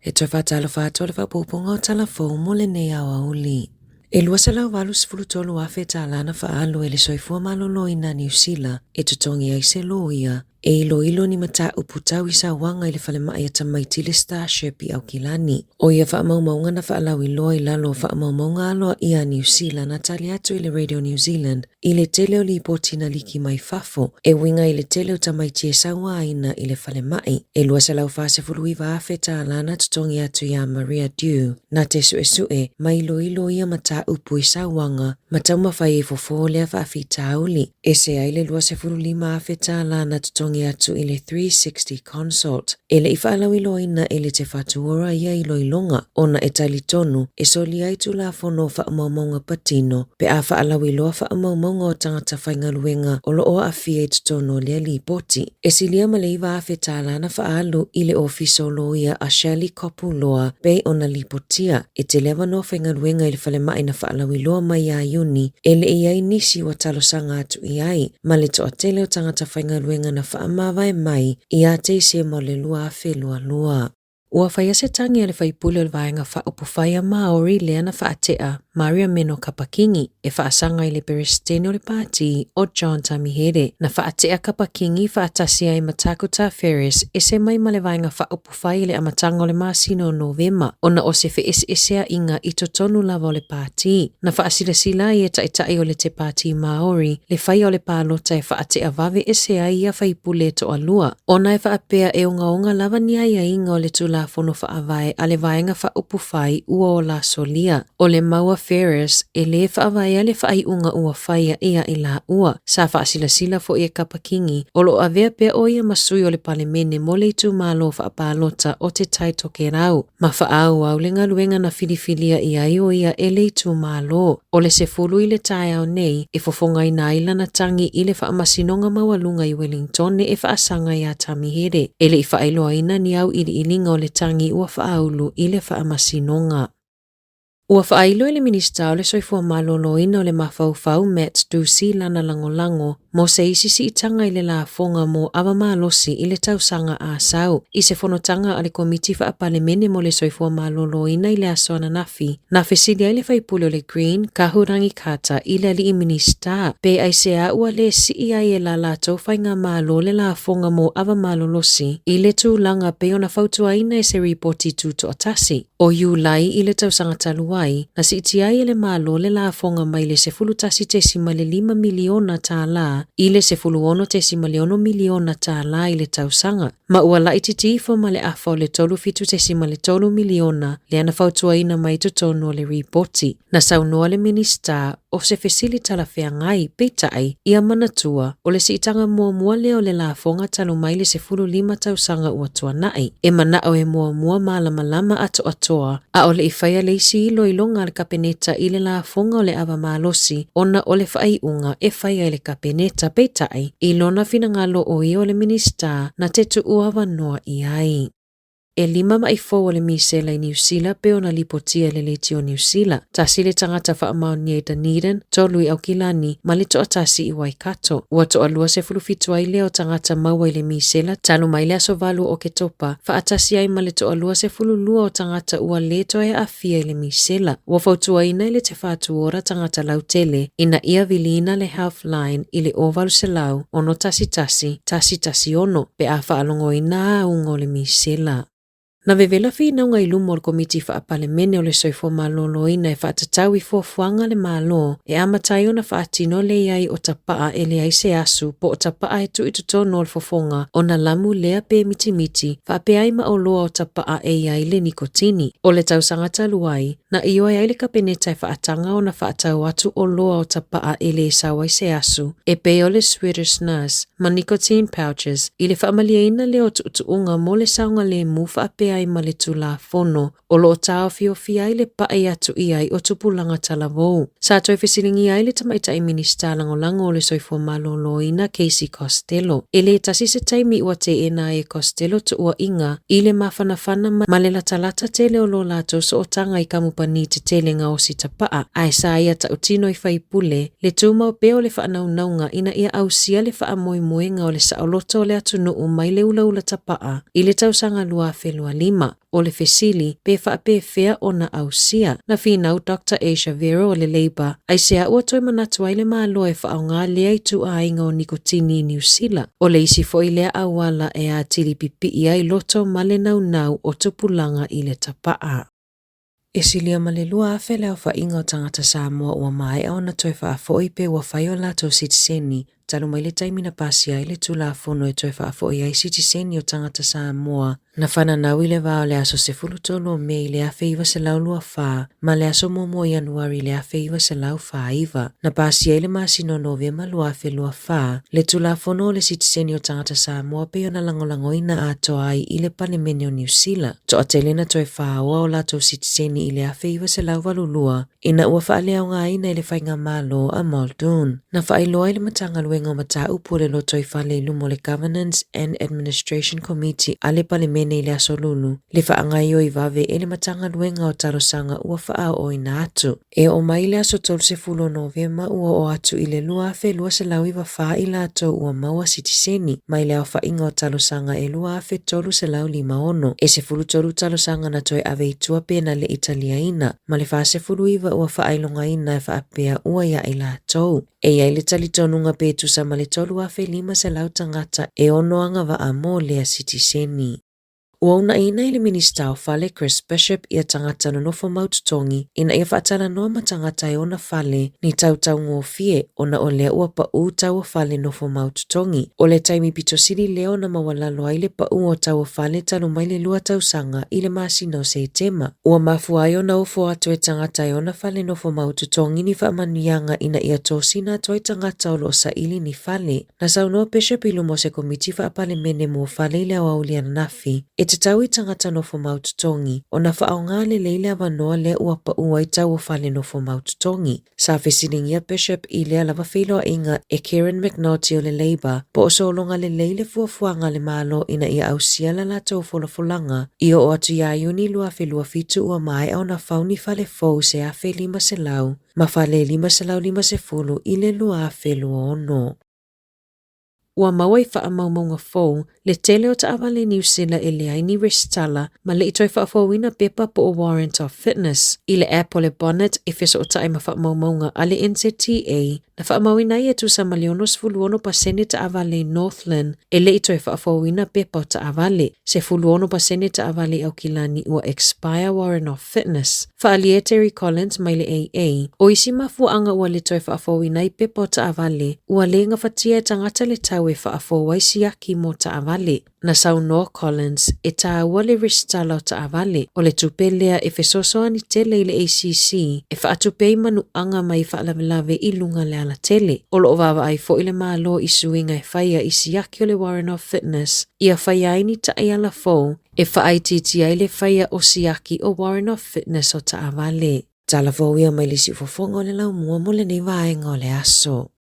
E toe faatalofa atu le faapuupuuga o Tala Fou mo lenei aoauli. E $283,000 tālā na faaalu e le Soifua Maloloina a Niu Sila e totogi ai se loia e iloilo ni mataupu tau i sauaga i le falemai a tamaiti le Starship i Aukilani. ʻO ia faamaumauga na faalauiloa i lalo o faamaumauga aloaia a Niu Sila na tali atu i le Radio New Zealand i le tele o lipoti na liki mai fafo e uiga i le tele o tamaiti e sauaina i le falemai. E $249,000 tālā na totogi atu iā Maria Dew na te suesue ma iloilo ia mataupu i sauaga ma taumafai e fofo lea faafitauli. Ese ai le $25,000 tālā na totogi atu i le 360 Consult. E le i faalauiloaina e le Te Whatu Ora ia iloiloga ona e talitonu e solia ai Tulafono o Faamaumauga Patino pe a faalauiloa faamaumauga o tagata faigaluega o lo o aafia i totonu o lea lipoti. E silia ma le $9,000 tālā na faaalu i le Ofisa o Loia a Shirley Kopu-Loa pei ona lipotia e tele avanoa faigaluega i le falemai na faalauiloa mai iā Iuni e le i ai nisi ua talosaga atu i ai ma le toatele o tagata faigaluega na faamavae mai iā Teisema o le 2022. Ua faia se tagi a le faipule o le Vaega Faaupufai a Māori lea na faatea Maria Meno Kapa-Kingi e faasaga i le Peresetene o le Pāti o John Tamihere. Na faatea Kapa-Kingi faatasi ai ma Takuta Ferris ese mai ma le Vaega Faaupufai i le amataga o le masina o Novema ona o se feeseeseaiga i totonu lava o le pāti. Na faasilasila ai e taitai o le te Pāti Māori le faia o le palota e faatea vave ese ai ia faipule e toalua, ona e faapea e ogaoga lava ni aiaiga o le Tulafono Faavae a le Vaega Faaupufai ua ola solia. O le mau a Ferris, e lē faavaea le faaiuga ua faia ia i laua. Sa faasilasila foi e Kapa Kingi, o lo o avea pea ʻo ia ma sui o le Palemene mo le itumalo faapalota o Te Tai Tokerau, ma faaauau le galuega na filifilia i ai ʻo ia e le itumalo. O le 10 i le taeao nei e fofogaina ai lana tagi i le Faamasinoga Maualuga i Wellingtone e faasaga iā Tamihere. E le i faailoaina ni auiliiliga o le tagi ua faaulu i le Faamasinoga. Ua faailo e le Minisita o le Soifua Maloloina o le Mafaufau Matt Doocey lana lagolago mo se isi siitaga i le lafoga mo ava malosi i le tausaga a sau. I se fonotaga a le Komiti Faapalemene mo le Soifua Maloloina i le aso ananafi, na fesili ai le faipule o le Green, Kahurangi Carter, i le alii Minisita, pe aisea ua lē sii ai e la latou faigamalo le lafoga mo ava malolosi i le tulaga pei ona fautuaina e se ripoti tutoatasi. O Iulai i le tausaga talu ai, na siitia ai e le Malo le lafoga mai le $11.5 miliona tālā i le $16.6 miliona tālā i le tausaga, ma ua laitiiti ifo ma le afa o le $37.3 miliona lea na fautuaina mai i totonu o le ripoti. Na saunoa le Minisita o se fesili talafeagai, peitai, ia manatua, o le siitaga muamua lea o le lafoga talu mai le 15 tausaga ua tuanai. E manao e muamua malamalama atoatoa, a o le i faia le isi iloiloga a le Kapeneta i le lafoga o le ava malosi ona o le faaiuga e faia e le Kapeneta, peitai, i lona finagalo o ia o le Minisita na te tuu avanoa i ai. E lima maʻi fou o le misela i Niu Sila pei ona lipotia e le Leitio Niu Sila. Tasi le tagata faamaonia i Dunedin, tolu i Aukilani, ma le toatasi i Waikato. Ua toalua 17 ai lea o tagata maua i le misela talu mai le aso 8 o Oketopa, faatasi ai ma le toalua 12 o tagata ua lē toe aafia i le misela. Ua fautuaina e le Te Whatu Ora tagata lautele ina ia viliina le Healthline i le 0800 611 116 pe a faalogoina auga o le misela. Na vevela finauga i luma o le Komiti Faapalemene o le Soifua Maloloina e faatatau i fuafuaga a le Malo e amata ai ona faatino le i ai o tapaa e leai se asu po o tapaa e tuu i totonu o le fofoga ona lamu lea pe mitimiti faapea ai ma oloa o tapaa e i ai le nikotini. O le tausaga talu ai, Na ioe ai le Kapeneta e faataga ona faatau atu oloa o tapaa e lē sau ai se asu, e pei o le Swedish Snus ma nicotine pouches, i le faamalieina lea o tuutuuga mo le saogalemu faapea ai ma le Tulafono o lo o taofiofia ai le paʻi atu i ai o tupulaga talavou. Sa toe fesiligia ai le Tamaitai Minisita Lagolago o le Soifua Maloloina Casey Costello. E lē tasi se taimi ua teena ai e Costello tuuaiga i le mafanafana ma le latalata tele o lo latou sootaga i kamupani tetele gaosi tapaa, ae sa ia tautino i faipule le tumau pea o le faanaunauga ina ia ausia le faamoemoega o le saoloto o le atunuu mai le ulaula tapaa i le tausaga 2025. 5. O le fesili, pe faapefea ona ausia? Na finau Doctor Asia Vero o le Labour, aisea ua toe manatu ai le Malo e faaaoga lea ituaiga o nikotini i Niu Sila? O le isi foi lea auala e atili pipii ai loto ma le naunau o tupulaga i le tapaa. E silia ma le 2,000 le aofaiga o tagata Samoa ua maea ona toe faafoi pe ua fai o latou sitiseni talu mai le taimi na pasia ai le Tulafono e toe faafoi ai sitiseni o tagata Samoa na fananau i le va o le aso 13 o Me i le 1924 ma le aso 1 o Ianuari i le 1949. Na pasia i le masina o Novema 2024 le Tulafono o le Sitiseni o Tagata Samoa pei ona lagolagoina atoa ai i le Palemene o Niu Sila. Toatele na toe faoa o latou sitiseni i le 1982 ina ua faaleaogaina e le faigamalo a Muldoon. Na faailoa e le Matagaluega o Mataupu o le Lotoifale i luma o le Governance and Administration Committee a le Palemene i le Aso Lulu le faagaoioi vave e le Matagaluega o talosaga ua faaooina atu. E oo mai i le aso 30 o Novema ua oo atu i le 2,294 i latou ua maua sitiseni mai le aofaiga o talosaga e 2,356. E 13 talosaga na toe ave i tua pe na le i taliaina, ma le 49 ua faailogaina e faapea ua ia i latou. E i ai le talitonuga pe tusa ma le 3,500 tagata e ono agavaa mo lea sitiseni. Ua uunaina e le Minisita o Fale Chris Bishop ia tagata nonofo mau totogi ina ia faatalanoa ma tagata e ona fale ni tau taugofie ona o lea ua pau tau o fale nofo mau totogi. O le taimi pito sili lea ona maualalo ai le pau o tau o fale talu mai le 2 tausaga i le masina o Setema. Ua mafua ai ona ofo atu e tagata e ona fale nofo mau totogi ni faamanuiaga ina ia tosina atu ai tagata o lo o saili ni fale. Na saunoa Bishop i luma o se Komiti Faa-Palemene mo Fale i le aoauli ananafi, e tatau i tagata nofo mau totogi ona faaaoga lelei le avanoa lea ua pau ai tau o fale nofo mau totogi. Sa fesiligia Bishop i lea lava feiloaiga e Kieran McNulty o le Labour po o sologa lelei le fuafuaga a le Malo ina ia ausia la latou folafolaga i oo atu ia Iuni 2027 ua maea ona fau ni fale fou se 1,500 ma fale 550 i le 2026. Ua maua i faamaumauga fou le tele o taavale Niu Sila e leai ni resitala ma le i toe faafouina pepa po o Warrant of Fitness. I le app o le Bonnet e fesootai ma faamaumauga a le NZTA, na faamauina ai e tusa ma le 66% taavale i Northland e le i toe faafouina pepa o taavale, 16% taavale i Aukilani ua expire Warrant of Fitness. Faaalia e Terry Collins mai le AA, o isi mafuaaga ua le toe faafouina ai pepa o taavale, ua le gafatia e tagata le tau e faafou ai siaki mo taavale. Na saunoa Collins, e tāua le resitala o taavale, o le tupe lea e fesoasoani tele i le ACC e faatupe ai manuaga mai faalavelave i luga le alatele. O lo o vaavaai foi le Malo i suiga e faia i siaki o le Warrant of Fitness ia faia ai ni taiala fou e faaitiitia ai le faia o siaki o Warrant of Fitness o taavale. Tala fou ia mai le siufofoga o le laumua mo lenei vaega o le aso.